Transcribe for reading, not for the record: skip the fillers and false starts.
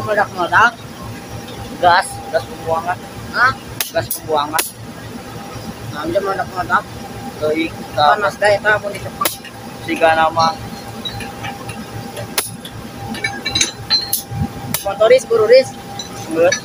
meledak-meledak? Gas, gas pembuangan. Hah? Gas pembuangan. Nah, dia meledak-meledak. Teuing panas da eta mun dicepak. Siga nama. Motoris bururis. Geus.